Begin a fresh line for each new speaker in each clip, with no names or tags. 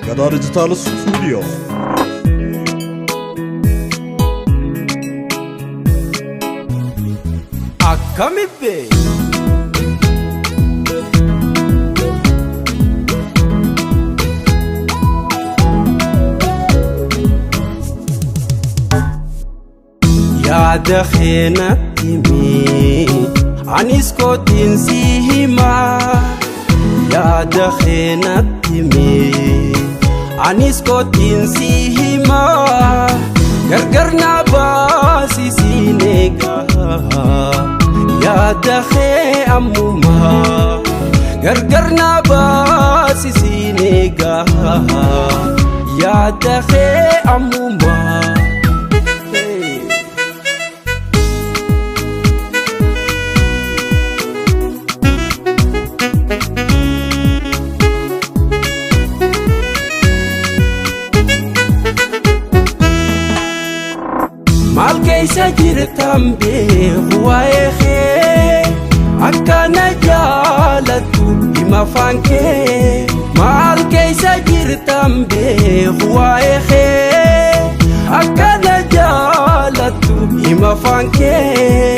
Gadaa Digital Studio.
Akkami bee? Yaada keenatti himi, anis kootiin si himaa. Yaada keenatti himi, anis kootiin si himaa. Gargar naa baasisiin eegaa. Yaada kee ammumaa. Gargar naa baasisiin eegaa. Yaada kee ammumaa. Hey. Maal keessa jirtan beeku waa'ee kee, akkana jaalattu hima afaan kee. Maal keessa jirtan beeku waa'ee kee, akkana jaalattu hima afaan kee.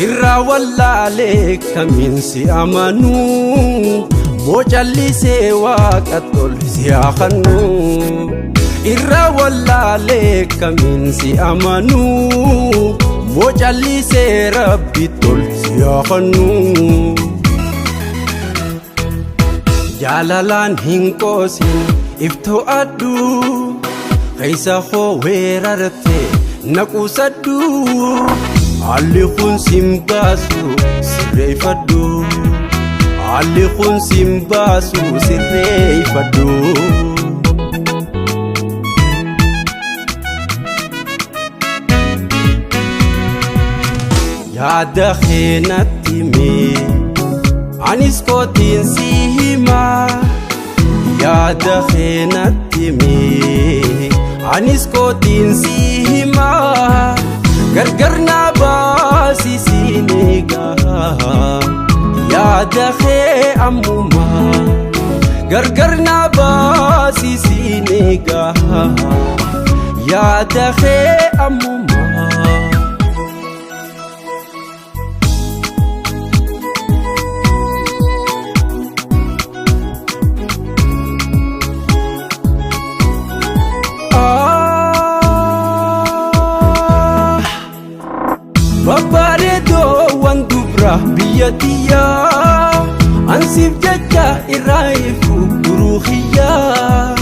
Irraa wallaalee kamiin si amanuu, bocallisee waaqa tol si haa kannuu. Irraa wallaalee kamiin si amanuu, bocallisee rabbi tol si haa kannuu. Jaalalaan hin qoosin, iftoo adduu keessa koo weerarte na quusadhu. Haalli kun sin baasu, sirreeffadhu. Haalli kun sin baasu, sirreeffadhu. Yaada keenatti himi, anis kootiin si himaa. Yaada keenatti himi, anis kootiin si himaa. Gargar naa baasisiin eegaa. Yaada kee ammumaa. Gargar naa baasisiin eegaa. Yaada kee ammumaa. Ah, Babbareedoowwan dubra biyya tiyyaa, ansiif jecha irraa ifu duruu kiyyaa.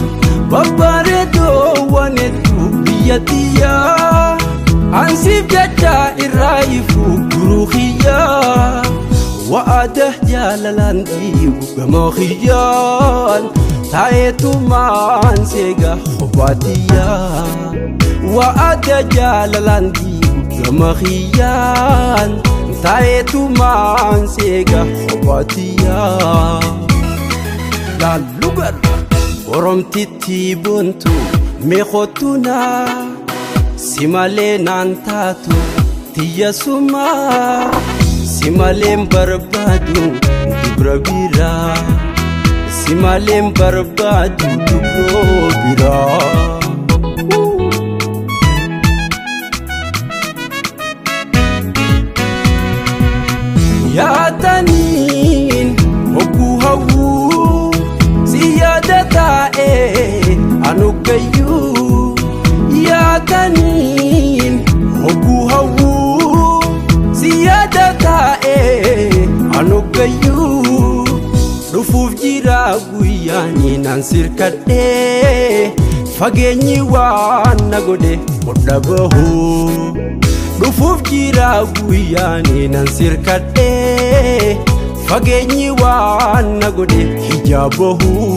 Babbareedoowwan hedduu biyya tiyyaa, ansiif jecha irraa ifu duruu kiyyaa. Wa'aada jaalalaan dhiibu gamoo kiyyaan taa'eetumaan seega kophaatiyyaa. Wa'aada jaalalaan dhiibu gama kiyyaan taa'eetumaan seega kophaatiyyaa. Laallu garra Oromtitti boontu meeqotunaa, si malee naan taatu tiyya sumaa. Si maleen barbaadu dubra biraa. Si maleen barbaadu dubroo biraa. Yaataniin hogguu hawwuu si yaada taa'ee anuggayyuu. Yaataniin hogguu hawwuu si yaada taa'ee anuggayyuu. Dhufuuf jira guyyaanii naan sirkadhee, fageenyi waan na godhe hodha bahuu. Dhufuuf jira guyyaanii nan sirkadhee, fageenyi waan na godhe hijaa bahuu.